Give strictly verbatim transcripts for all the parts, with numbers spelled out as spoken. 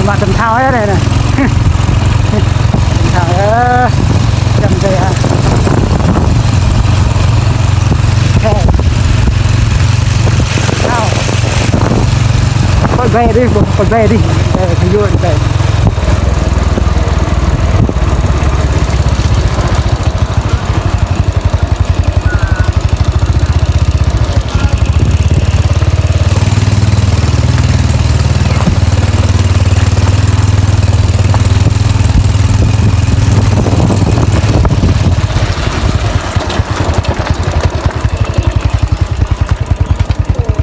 Mă tơm thao yơh anai. Tơm thao yơh. Jăm dơi hă. Ê. Thao. Pơ̆t ƀe đih, pơ̆t ƀe đih. Ê, thâo yua đih ƀe.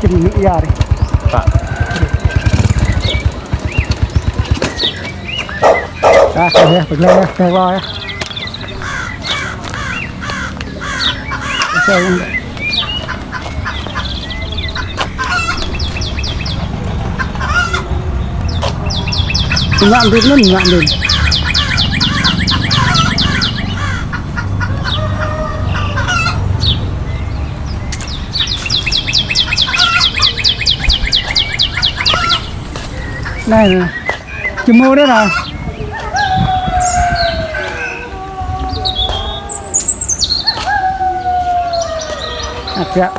Čim mĭ ia ri. Pă. Dah, yơh, pơglĕng yơh, pơglĕng yơh. Ngă đĭ anŭn, ngă đĭ. Anai, anai. Čơmô đơi anai. Ăt biă.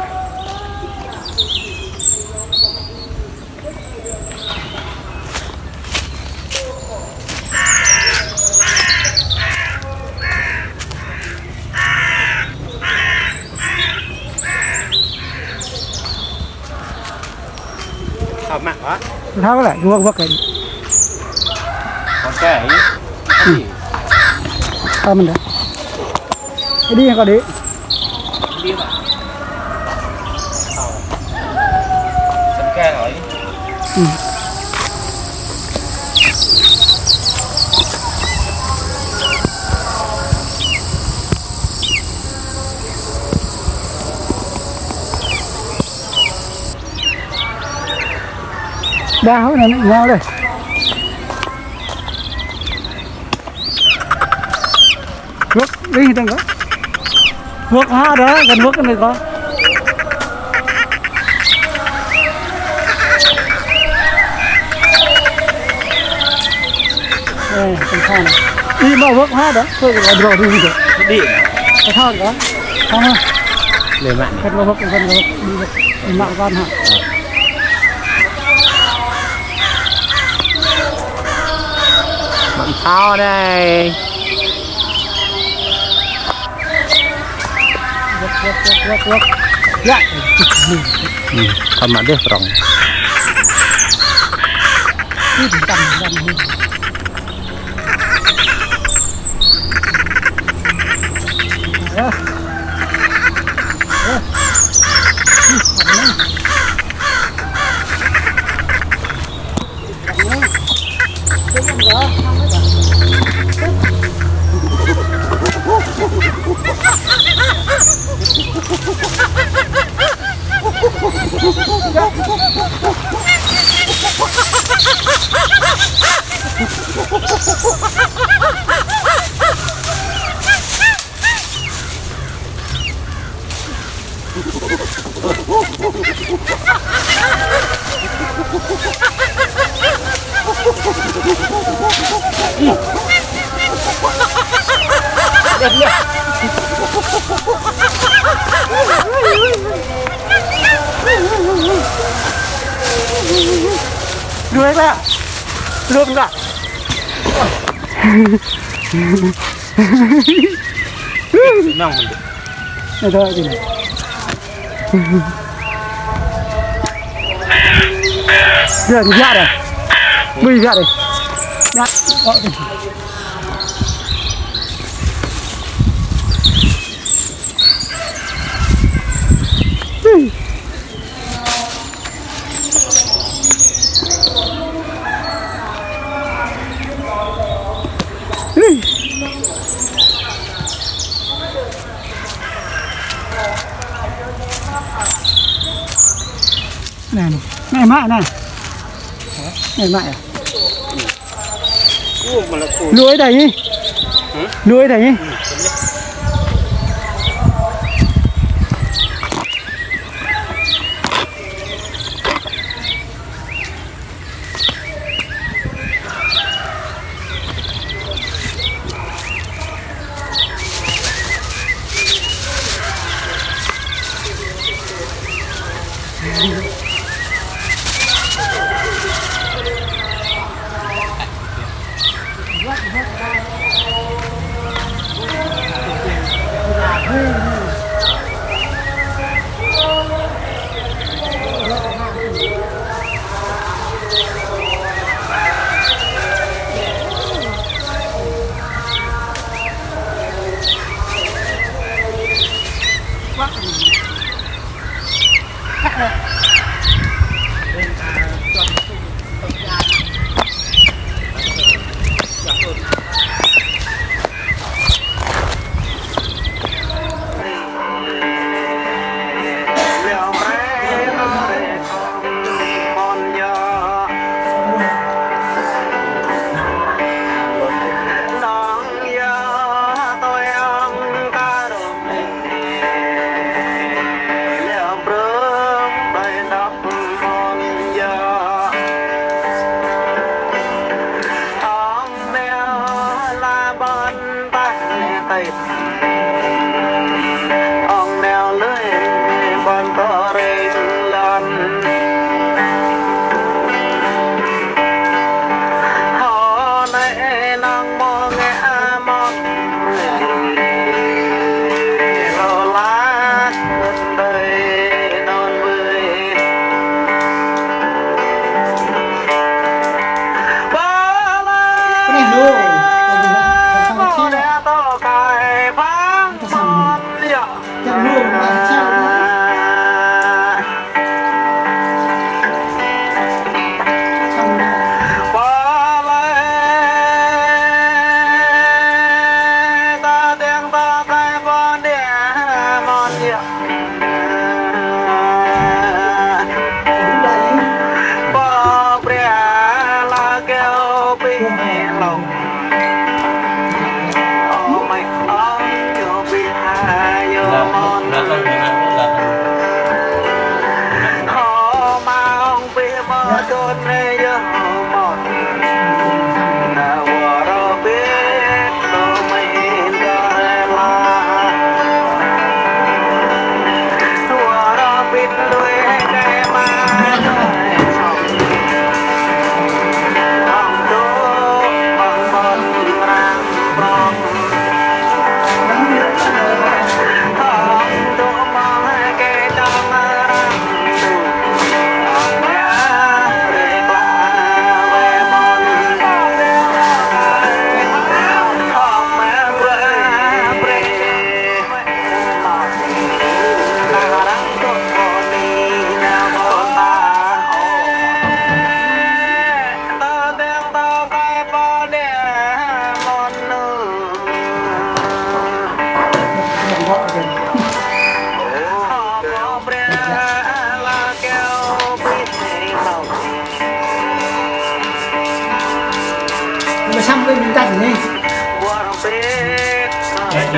Thâo mă hă? Thâo lĕ, wơ̆k wơ̆k kơ. Kơ kơ. Thâo mơ̆n đah. Đi kơ đi. Đi hă? Thâo. Kơ kơ hă? Đah hă, anai, anai, anai. Wơ̆k, đi dơ̆ng kơ. Wơ̆k hă đah, găn wơ̆k anai kơ. Ê, kăn thâo anai. Ih, mă wơ̆k hă đah, kơ găn drô đi dơ̆ng. Đi. Kăn thâo kơ. Thâo hă? Lĕ mă anai. Kăn wơ̆k, kăn wơ̆k, đi wơ̆k. Ih, mă kăn hă. Mă thâo anai. Wơ̆k, wơ̆k, wơ̆k, wơ̆k, wơ̆k. Yă. Ih, thâo mă đeh prŏng. Ih, dăm, dăm. Yă. Yă. Ih, anai. Đuaĭ lah. Lŏm lah. Nong. Ada ini. Dia, dia ada. Bui, dia ada. Ya. Oh. Anai, anai. Anai mă anai. Anai mă yơh. Lui đah ih. Hả? Lui đah ih. Mà sao quên mình tắt nhỉ? Ngon,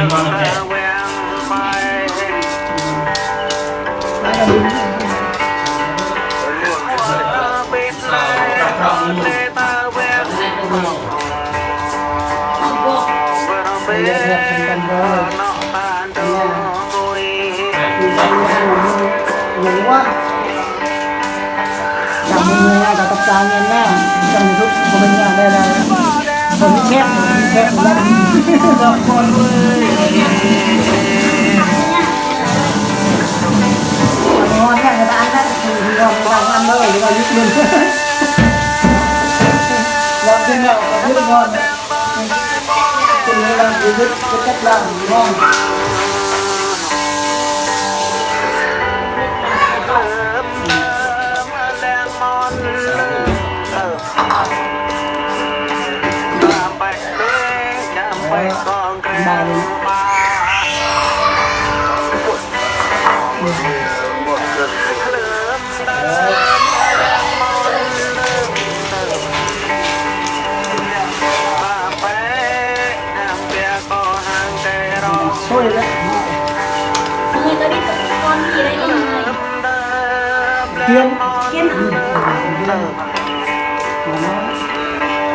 người ta ăn đấy, ngon, người ta ăn thôi, người ta biết luôn. Ngon thế nào, ta biết ngon. Từng người làm, người biết cái cách làm ngon. Sôi đấy. Người ta đi con gì đấy, con gì? Kiên. Kiên hả?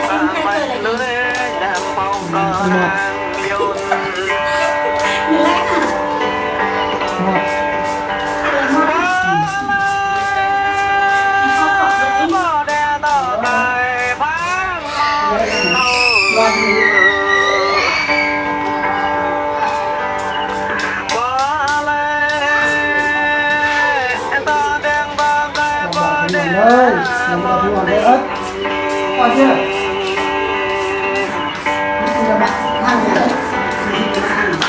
Em theo tôi là gì? Một. Người lẽ hả? Một. Hay là một?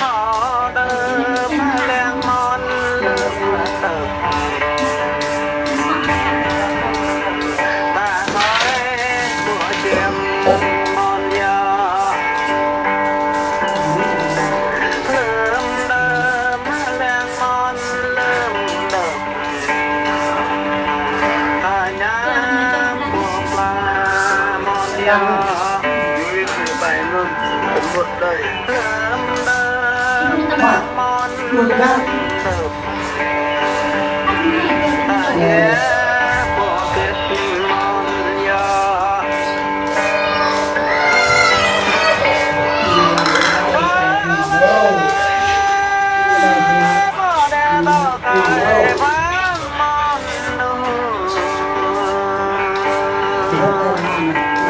Em không có đấy.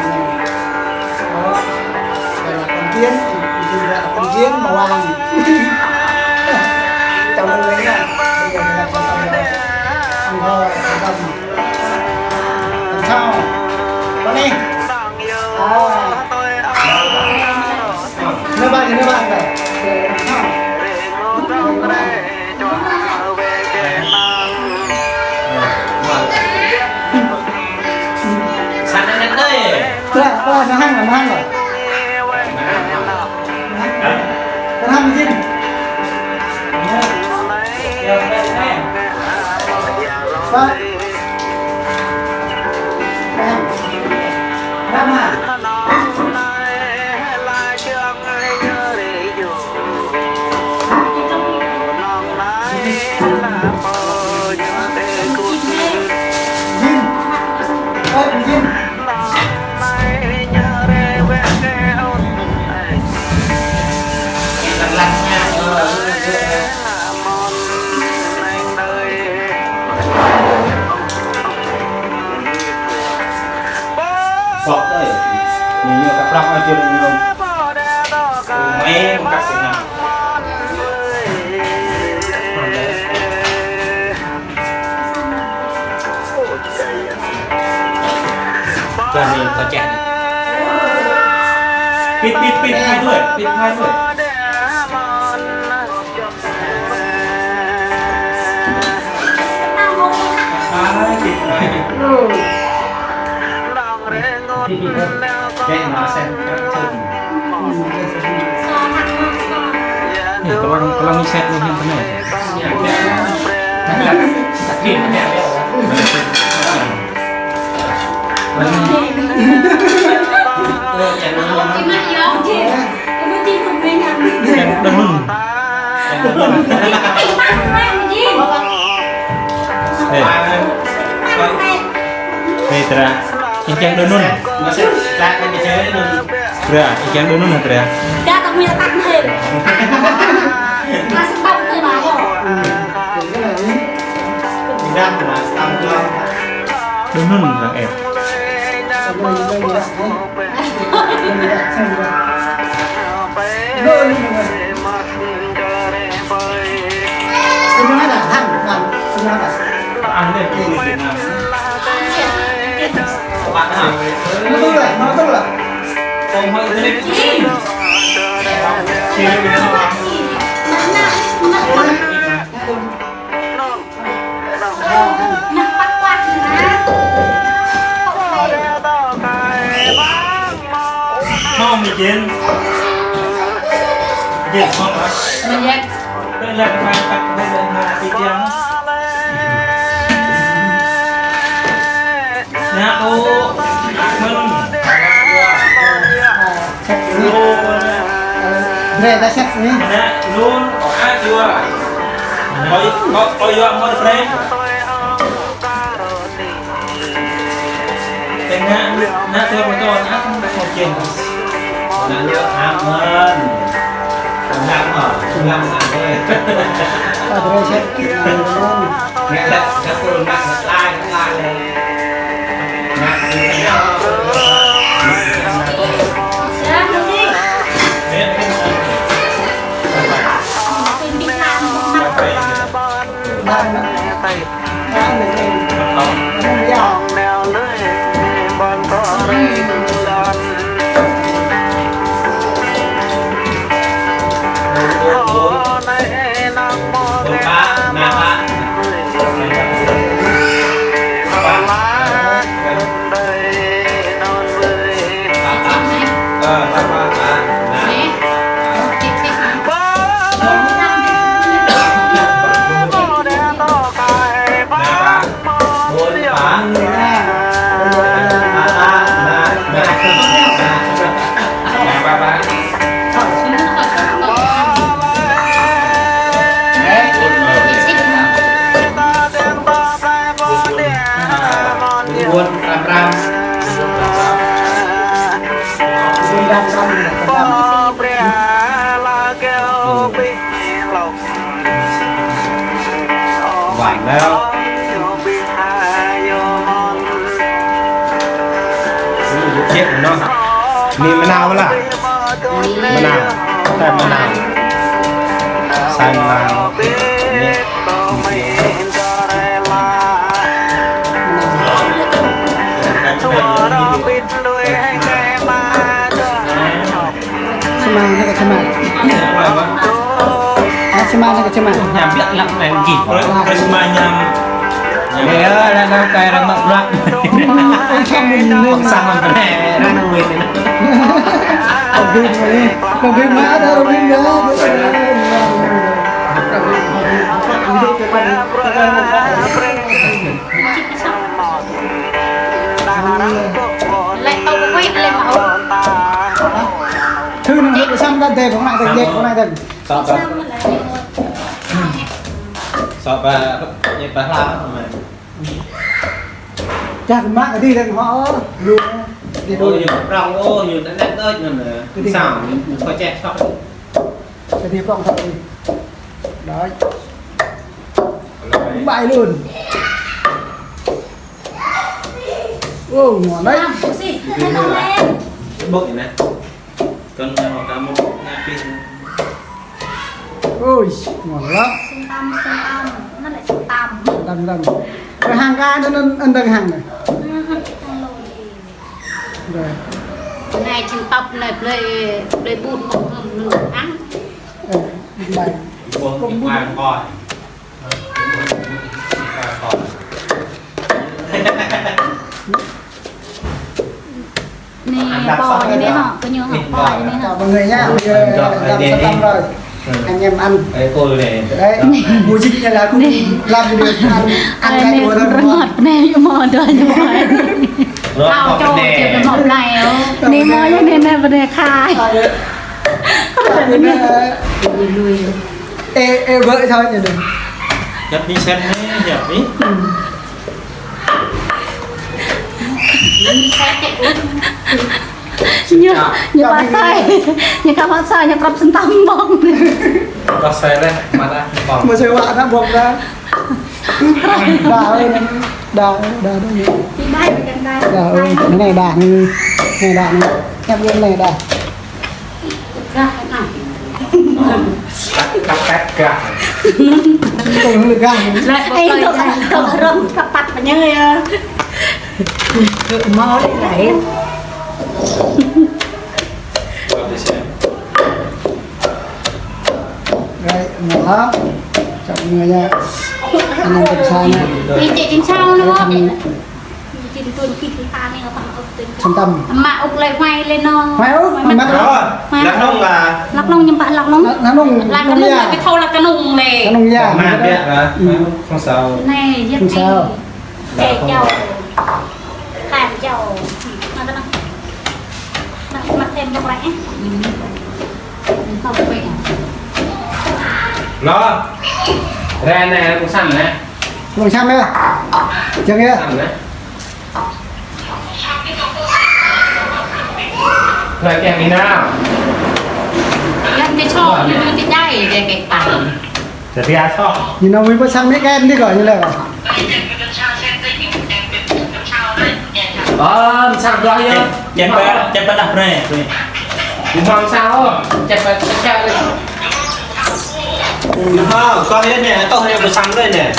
Con Diên, con Diên mà hoàng. Chào mừng nha. Bây giờ là con Tâm rồi. Con Tâm. Con sao? Con đi. À. Nơ bạn, nơ bạn rồi. Sẵn anh đây. Nơ bạn, nơ hăng, nơ hăng rồi. Nơ hăng. Nơ hăng gì? Nơ hăng. Nơ hăng. Bok ơi. Ñu, ñu kơ prăk aja ñu. Mê mă kơ sĭt nă. Cho nên có chén. Pit, pit, pit hai đuôi, pit hai đuôi. Hai, pit hai. Ê, tơlăng, tơlăng set ñu hiam tơnai. Ê. Ê, tơra. Ih kiăng đơ nun. Bra, ih kiăng đơ nun hă tơra? Đa tak mui tak mui. Masih tak mui lah. Đơ nun lah, ê. Hông, mi jên. Jên, hông, ah. Mă yek. Tơ lăk mă tak, tơ lăk mă ti tiang. Nă, ô, mơ̆n. Bre, ta sĕt anai. Nă, nun, a, jua. Ơi, ơi, ơi, yua, mơ̆n, bre. Tơnă, nă, tơ pơtô, nă, mă jên. Nă, yua, a, mơ̆n. Nă, mă, nă, mă, bre. Ta bre, sĕt. Nă, nă, nă, nă, nă, nă, nă. Vang nao. Chết nó. Ni mơnao lah. Mơnao. Tơl mơnao. Sai mơnao. Ni. Sơmai, nă kơ sơmai. Hă, sơmai, nă kơ sơmai. Ñam biă lăp lĕ gih. Ơi, ơi, sơmai ñam. Ê, ơ, lăp lăp kơ arăng mă bruă. Ơi, sơmai mơ̆n. Pơsang mơ̆n kơ arăng mă bruă. Ơ, gih mă, ơ, gih mă, ơ, gih mă. Lĕ tŏ pơkui lĕ mă ôh. Thư năng hụt sam ta dê, bông nai dê, bông nai dê. Sop ba. Sop ba, ñĕt ba hla. Čah mă kơ đi dê hŏ, lu. Đi đôi. Ôi, ñu prong, ôi, ñu nĕt nĕt đôi, ñu nă. Kơ đi. Sao, ñu, ñu kơ čeh sop. Kơ đi prong sop đi. Đôi. Bai luôn. Ô, ngon đấy. À, Phú Sĩ. Bốc gì nè? Con, ờ, cá mút nè, pin. Ôi, ngon lắm. Sum tăm, sum tăm. Nó lại sum tăm. Sum tăm, sum tăm. Rồi hàng cá nó, nó, nó đang hàng này. Ừ, ừ, hàng lô. Rồi. Bữa nay chim tóc này, plei, plei bún, ừ, ừ, ăn. Ờ, bún bánh. Bún bánh. Nè, bò đi nè hả? Có nhiều hả? Bò đi nè hả? Chào mọi người nha, bây giờ làm sốt tăm rồi. Anh em ăn. Đấy, music này là cũng làm video ăn, ăn cái chùa thôi, đúng không? Nè, mò đó, mò. Tao cho chụp cái mộc này. Nè, mò như nè, nè, bữa nay khai. Ê, ê, vợ sao vậy? Nhập đi xem nè, nhập đi. Ñu, ñu pơsai, ñu kơ pơsai, ñu krăp sơntăm ƀơ̆ng. Pơsai leh, mă dah ƀơ̆ng. Mă sơwă dah ƀơ̆ng dah. Dah, ơi, dah, dah, dah, dah. Dah, ơi, anai dah, anai, anai dah, anai. Ñăp anai dah. Kăp, kăp, kăp. Ê, tŏ, tŏ rŏng kăp păt pơñai yơh. Mâo đi laih. Rồi, mâo lắm. Chọn người nha. Anh em tuần sau nha. Đi chạy trên sau nữa. Sơntăm. Mă ôk lĕ, huai lĕ nô. Huai ôk, mă. Rồi, lăk nông là lăk nông, ñu pă lăk nông. Lăk nông. Lăk nông, lăk nông, cái thau lăk nông lĕ. Lăk nông ya. Mă biă hả? Không sao. Nè, không sao. Kẻ châu. Khan châu. Mă cái nông. Mă, mă thêm một rẽ. Lo. Ra nè, cũng sẵn nè. Mông săm ya. Jang ya. Săm ya. Lại kèm đi nào. Yang cái chó, ñu nuôi cái chay, cái, cái tàu. Jadi asok. Ñu nuôi bơ săm mấy cái đi gọi ñu lĕ. Ơ, săm đó ya. Chép, chép bơ, chép bơ đắp nè. Mông sao? Chép bơ, chép bơ. Hơ, kâo hơget nè, tŏ hơget pơsăm đơi nè.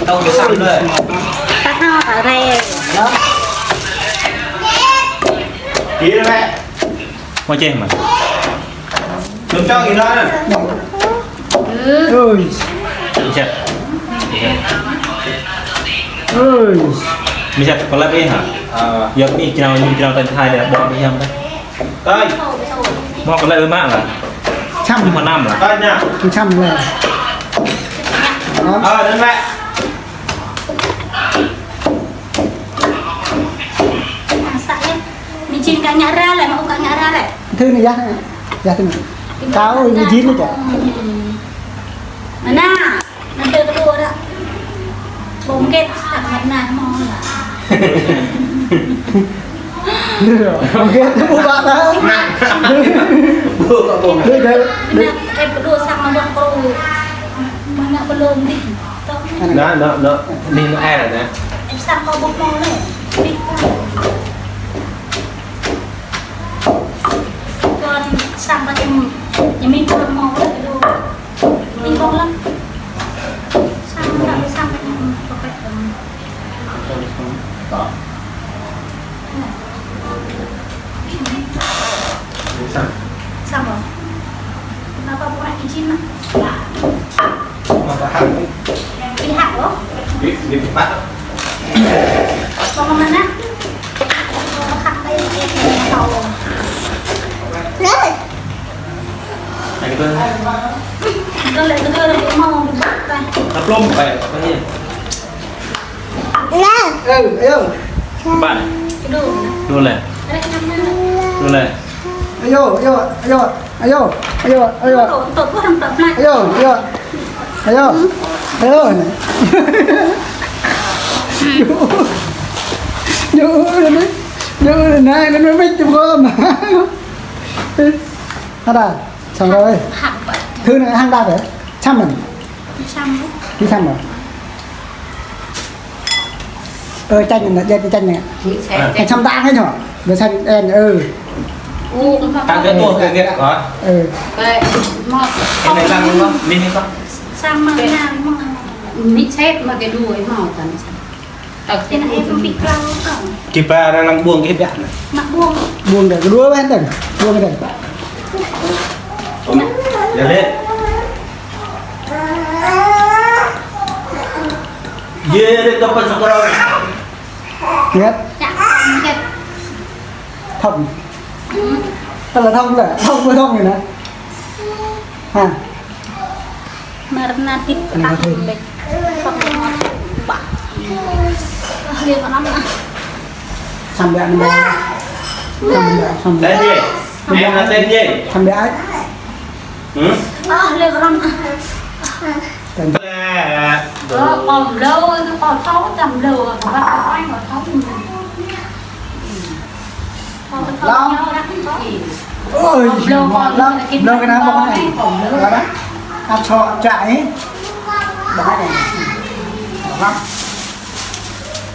Tŏ pơsăm đơi. Tăt hŏ, tăt rai. Hă? Kí đơi mẹ. Mă čeh mă. Chúng cho kí đơi nè. Ơi. Ơi. Ơi. Misa kơ lăp ih hă? Ơ. Yua ih čơnao, ih čơnao tơlơi Thái đơi, ƀuh ih hăm đơi. Tơi. Mơ̆ kơ lĕ ư mă lah. Čăm. Mơ̆ năm lah. Tơi nha. Čăm lah. Ơ, đến mẹ. Masak ya. Micin kơ ngă ra lĕ, mă ôk kơ ngă ra lĕ. Thứ này ya. Ya thứ này. Kâo micin aja. Mana? Nanti kedua dah. Bông ket, tak pernah mau lah. Bông ket itu buka dah. Buka, buka. Dia, dia, dia. Kena, eh, kedua sama buat perlu. Mana belum nih? Nè, nè, nè, nih nè, eh, nè. Em sang kau bốc mông nè. Nih, kau. Kau sang kau em, em min kau mông nè, kedua. Ih, bông lắm. Sang, sang, sang, sang, sang. Sang. Sang, bông. Kenapa bukan izin, Mak? Kenapa hak? Pihak, loh. Di, di tempat. Mau ke mana? Mau ke hak, kayak gitu. Tahu. Nah, gitu. Ơ, ơ. Bạn. Đu lĕ. Đu lĕ. Ayo, ayo, ayo, ayo, ayo, ayo. Ayo, ayo, ayo, ayo. Ayo, ayo, ayo, ayo, ayo, ayo. Ada. Xong rồi. Hăng, hăng. Thứ này hăng đa thế. Chăm mình. Chăm. Đi chăm rồi. Ơ, chanh anai, chanh, chanh anai. Mít sĕt. Cái sâm tang ấy nhở? Cái sâm, ơ, ơ. Ơ. Cái này lăng không? Mít này không? Sang mà nang mà. Mít sĕt mà cái đuôi màu tần. Tao cái này em bị clau không? Kipă ra lăng buông cái biak anai. Mă buông. Buông cái đuôi bên tần. Buông cái tần. Ôm. Giờ lên. Ye, dê tơpă sơkơrơ̆ng. Ngăt. Chă, ngăt. Thông. Tơlơi thông lĕ, thông mă thông anai. Ha. Mơ̆ng anai tip. Anai tip. Thông lĕ. Bah. Lihat mana? Sampai anai. Sampai, sampai. Tên gì? Em là tên gì? Sampai ai? Hử? Ơ, lĕ răm. Tên. Ơ, kâo blơ̆, kâo thâo, tăm blơ̆, kâo băt kâo thâo. Lăng. Ôi, blơ̆ kâo lăng. Blơ̆ cái nào bông này? Blơ̆ đó. Ăt sŏ, ăt čă, ơ. Bông này. Lăng.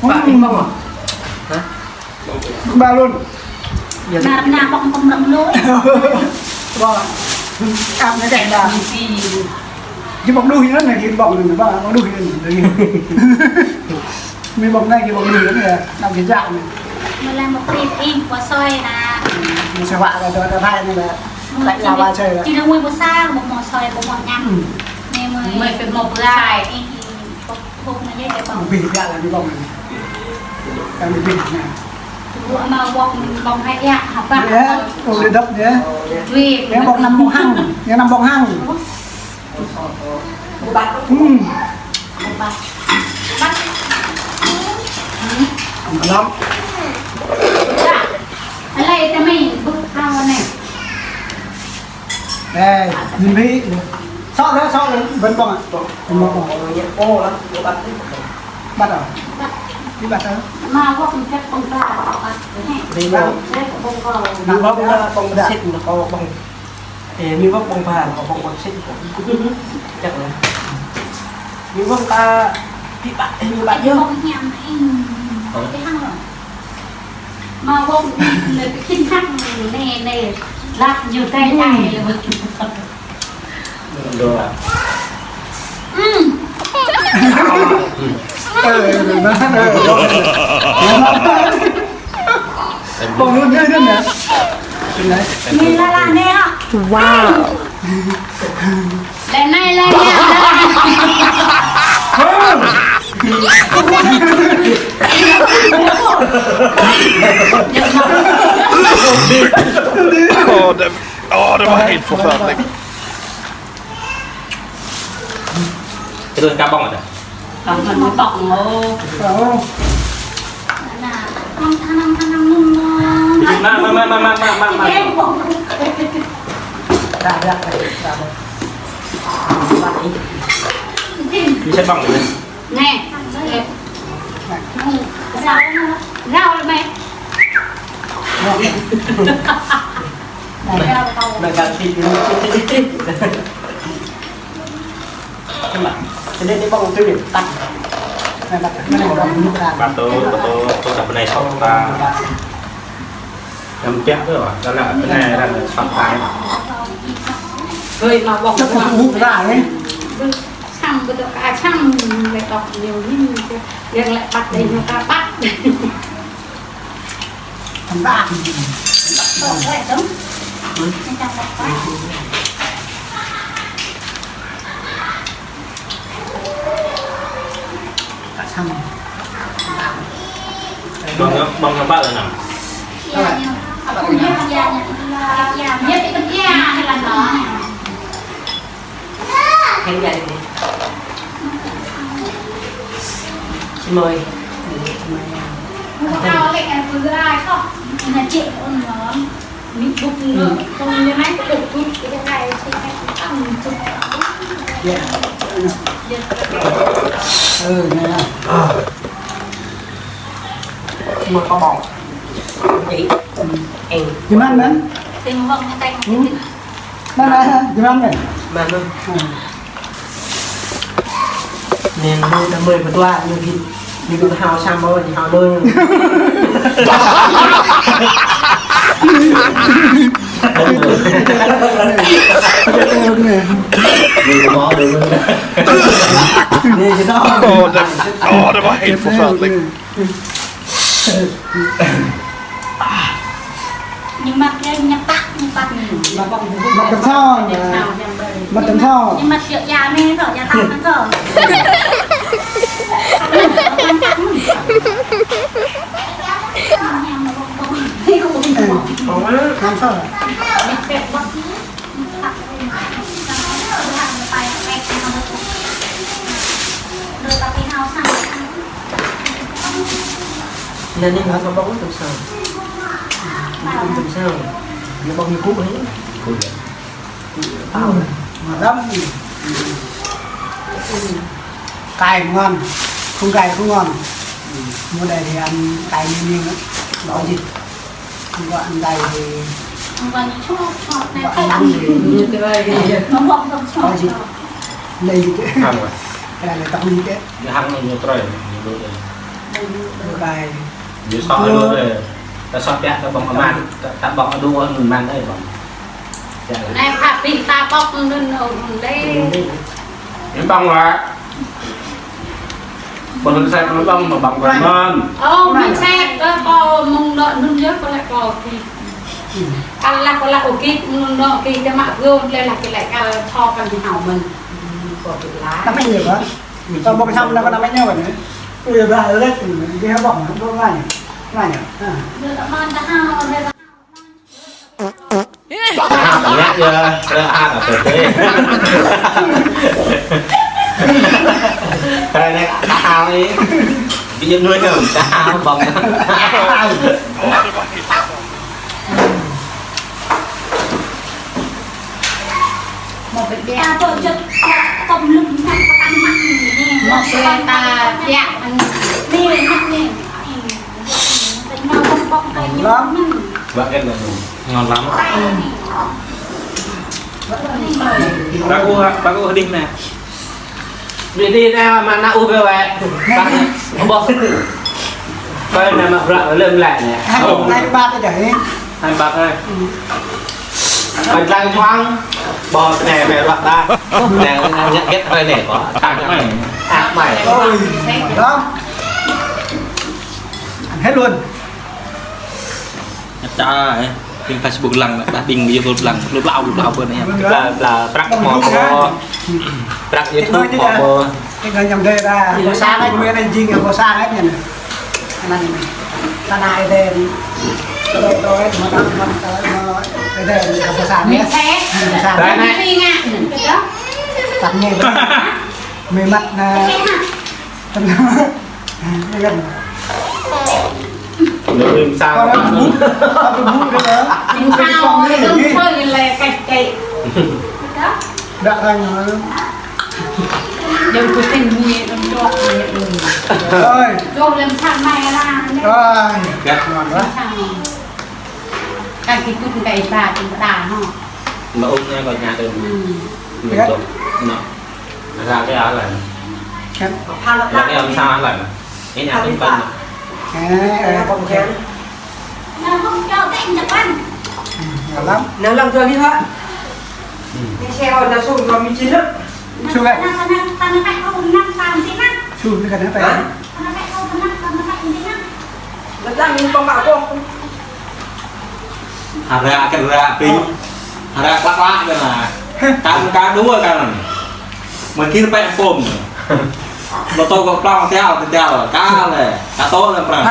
Bă, in bông à? Hả? Ba luôn. Năr nă bông kơmrăm lôi. Bông. Ăp anai kĕ ba. Či bông đuh anai, anai či bông anai, bông, bông đuh anai. Mơi bông anai či bông đuh anai, năm či jak anai. Mơi lăng mă prip in, pô soi anai. Mơi soi wă lĕ, dŏ, dŏ Thái anai lĕ. Mơi lăng wă soi lĕ. Či đuaĭ mơi pô sa, mơi, mơi soi, mơi, mơi ñăm. Mơi, mơi. Mơi pơmơi pơrai. Ih, ih. Bông anai yơh, bông. Bih biă lăng bông anai. Lăng bih anai. Bông anai bông, bông hai biă, hăp bă. Yơh, bông đơi dăp yơh. Dui. Yơh, bông năm bông hăng. Yơh, năm bông hăng. Bông bă. Hmm. Bông bă. Bông bă. Bông lăm. Bă. Alai tơmơi, bơ̆ hao anai. Ê, nhìn đi. Sŏ lĕ, sŏ lĕ, bơ̆n bông à? Bơ̆n bông à? Băt à? Đi băt à? Mă wŏk mơ̆n bông bă, băt. Đi bông. Bông bă. Bông bă, bông bă. Sĭt, bông bông. Ê, mi wŏk bông bă, bông bông sĭt. Chắc lĕ. Mi wŏk ta, đi băt, đi băt yơh. Bông hiam, ê. Hăng lŏ. Mă wŏk anai, anai, kơ khĭn hăng anai, anai, lăp ñu tơl tơl. Đô. Ưm. Ơ, ơ, ơ. Bông luôn, luôn, luôn nè. Anai. Anai lăp lăp anai ah. Wow. Lĕ anai, lĕ anai, lĕ anai. Åh, det, åh, det var helt forfærdeligt. Itu kapong ada? Kapong, kapong, oh. Kapong. Anai, anai, anai, anai, anai. Mă, mă, mă. Dah, dah, dah, dah. Bisa bang, ya? Anai. Rau lĕ mơi. Rau kâo. Rau kâo. Băt. Băt tui, băt tui, tui đah bơnai sŏk ta. Yang piak tu, dah lăp bơnai dah sŏk ta. Hơi, mă wŏk. Čăm bơtô ka čăm, lĕ tŏk ñu hin, yang lĕ băt dih ñu ka băt. Băt. Băt. Bông, bông bă lĕ anai. Hên dạy đi. Xin mời. Mời có bầu. Chị. Em. Gimana, Man? Mana, gimana? Mana? Hmm. Nên mơi, mơi berdua lagi. Ñu kơ hao sa mơ̆, ñu hao mơ̆. Ñu kơ mơ̆ đơi mơ̆. Ñu kơ mơ̆. Oh, that, oh, that was hateful sound. Like, ñu măt yơh, ñu tăk, ñu tăk. Măt tơm sao, măt tơm sao. Ñu măt yơh, ya mê thâo, ya tăk mê thâo. Ơ, tơm sao. Anai anai hă, tơm sao. Tơm sao. Ñu ƀơ̆ng ñu kŭ hă. Kŭ. Tao. Ngon lắm. Cay ngon. Không cay không ngon. Mơ̆ng anai thì ăn cay nhiều nhiều lắm. Đói gì. Ăn qua ăn đây thì ăn qua ñu chua, chua, ăn qua ăn ăn thì ăn qua ăn chua. Có gì. Đây gì chứ. Ăn rồi. Cái này là tao không biết. Ñu hăng ñu trơi, ñu đuổi. Ñu cay. Ñu sọ đuổi. Ta sọ pĕ, ta ƀơ̆ng amat, ta, ta ƀơ̆ng đuổi, mơ̆n mơ̆n đấy ƀơ̆ng. Anai pha pin ta ƀơ̆ng anŭn, anŭn, anŭn đấy. Ñu ƀơ̆ng lă. Ƀơ̆ng sai, ƀơ̆ng ƀơ̆ng, ƀơ̆ng ƀơ̆ng mơ̆n. Ơ, mĭn sai, kơ kâo mơ̆ng anŭn, anŭn yơh, kâo lĕ kâo kĭ. Kâo lăk, kâo lăk ôkĭ, anŭn anŭn kĭ, kơ mă gơ̆, lĕ lăk kĭ lĕ kâo chŏ kăn hao mơ̆n. Kâo kĭ lăk. Năm anh nhiều quá. Tao bốc thăm nó có năm anh nhau rồi. Ui, bà lết, cái heo bỏng, nó bốc ngay. Ngay nhỉ? À. Hao tơña yơh, ră hao tơña. Ră anai hao ih. Ƀing ñu nuai kơ hao ƀơ̆ng. Một cái bia tôi chất tôm lưng nặng có tăng mặn này. Một cái ta bia ăn. Nè, nặng nè. Nè, nè. Nè, nè. Lắm. Ngon lắm. Bác u, bác u đinh nè. Đi đi nè, mà nă u bê wĕ. Bác, bác. Coi nè, mà bác lơm lẹ nè. Hai bát đấy. Hai bát này. Bánh lăng thoáng. Bò nè, mẹ bác ta. Nè, nhận biết thôi nè, có. Ác mày. Ác mày. Ôi, lắm. Ăn hết luôn. Ña ča, ơ, ƀing Facebook lăng, dah ƀing YouTube lăng, lu blau, lu blau bơ anai. Bla, bla, prăk mơ̆ mơ̆. Prăk YouTube mơ̆ mơ̆. Cái người nhầm đây là có sáng anh, Nguyễn Anh Jing, có sáng anh nhỉ? Anh ăn này. Sana Eden. Tôi, tôi, mà đang, mà tôi, mà Eden, có sáng nhỉ? Có sáng. Đấy này. Sắp nhỉ? Mê mặt nè. Nương sao? Con ăn bún, ăn bún cái đó. Nương sao, nương thôi là cạch cạch. Đã ra nhỏ lắm. Đừng có tình gì, đừng cho người đừng. Rồi. Cho lên sang mai ra. Rồi. Gắt ngon quá. Sang mai. Cái kỹ thuật cái bà cũng đã hả? Mà út nha, coi nhà tôi. Ừ. Gắt. Nó. Ra cái áo lạnh. Ra cái áo sao lạnh. Cái nhà tôi bận. Ơ, ơ, ok. Ừ, ngon lắm. Ngon lắm rồi đi hả? Ừ. Đi xe hồi là xuống rồi mình chín lắm. Xuống đây. Xuống cái này phải. Hả? Lăp lăng ñu ƀơ̆ng mă kâo. Hơră kơ hơră ƀing. Hơră klă klă kơ anai. Kăn kơ đuaĭ kăn. Mă kir pĕ pôm. Mă tô kơ plong tiao, tiao. Kă lĕ. Kă tô lĕ prăng.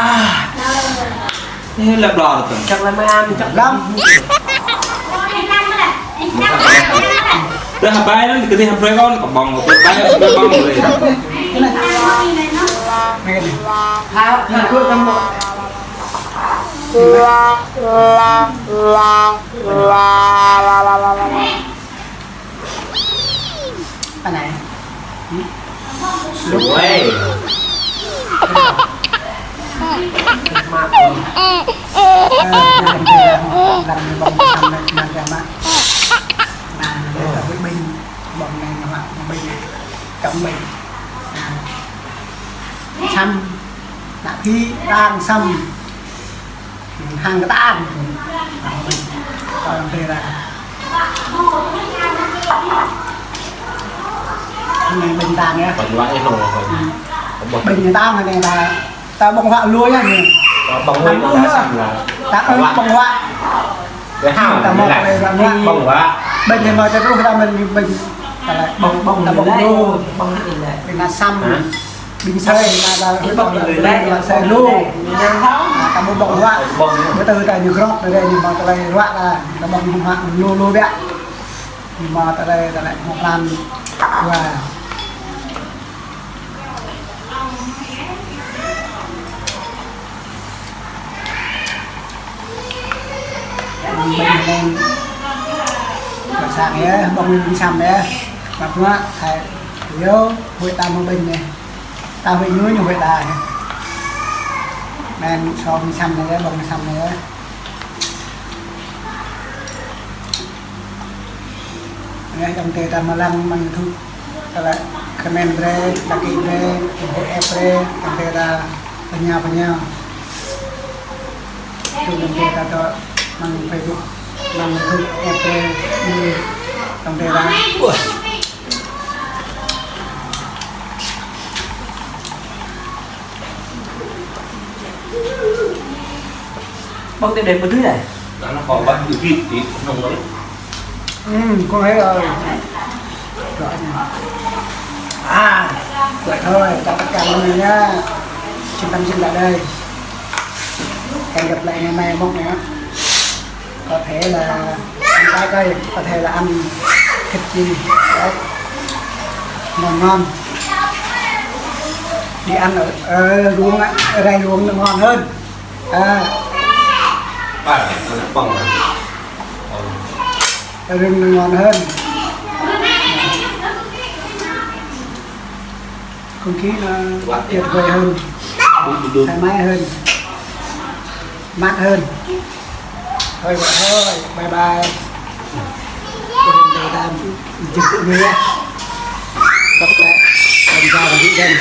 Ih, lĕ blor tơ. Čang lĕ mă am, čang lăm. Dah bai anŭn kơ tih hơbrơi kâo, kơ ƀơ̆ng, kơ ƀơ̆ng, kơ ƀơ̆ng. Hă, hă, kơ ƀơ̆ng. Anai. Suai. Săm. Nă phi đang săm hăng kơtang. Kơ tơlơi ra. Anai ƀing tang yơh. Ƀing wă ih nong. Ƀing tang anai ta, ta ƀơ̆ng huă lui yơh anai. Ƀơ̆ng lui ta săm lah. Ta ƀơ̆ng huă. Ƀing hmâo tơlơi ƀơ̆ng huă. Ƀing hmâo tơlơi truh ta mĭn ƀing. Ƀơ̆ng, ƀơ̆ng ta ƀơ̆ng lui. Ƀing anai săm. Ƀing sơi anai ta ƀơ̆ng lui, ƀing sơi lui. Ta ƀơ̆ng huă. Ƀing ta ñu krŏp ta ñu hmâo tơlơi huă ta. Ta ƀơ̆ng huă lui lui biă. Ñu hmâo tơlơi, tơlơi hmâo pran huă. Ƀing anai. Ƀơ̆ng sang yơh, ƀơ̆ng ƀing săm yơh. Mă mă, thai. Yơh, huĭ ta mă ƀing anai. Ta huĭ ñu, ñu huĭ ta. Anai, sŏ ƀing săm anai yơh, ƀơ̆ng ƀing săm anai yơh. Anai, ayŏng adơi ta mơ̆ng lăng mơ̆ng YouTube. Tơlơi comment brơi, đăng ký brơi, ủng hộ ĕp brơi, ayŏng adơi ta pơñao pơñao. Tui ayŏng adơi ta tŏ mơ̆ng Facebook, mơ̆ng YouTube, ĕp brơi, ayŏng adơi ta. Ui. Ƀơ̆ng tơlơi đen ƀơ̆ng tui anai. Đó, nó còn bắt được thịt, thịt không có. Ừ, con thấy rồi. Rồi nha. À, vậy thôi, chào tất cả mọi người nha. Xin tâm xin tại đây. Hẹn gặp lại ngày mai mốt nữa. Có thể là ăn tái cây, có thể là ăn thịt chiên. Đấy. Ngon ngon. Đi ăn ở, ở ruộng á, ở đây ruộng nó ngon hơn. À. À, nó bông hả? Ở rừng nó ngon hơn. Không khí nó tuyệt vời hơn, thoải mái hơn, mát hơn. Thôi vậy thôi, bye bye. Gia đình tôi ta chụp tụi mình nhé. Bye bye. Còn ra là đi đây.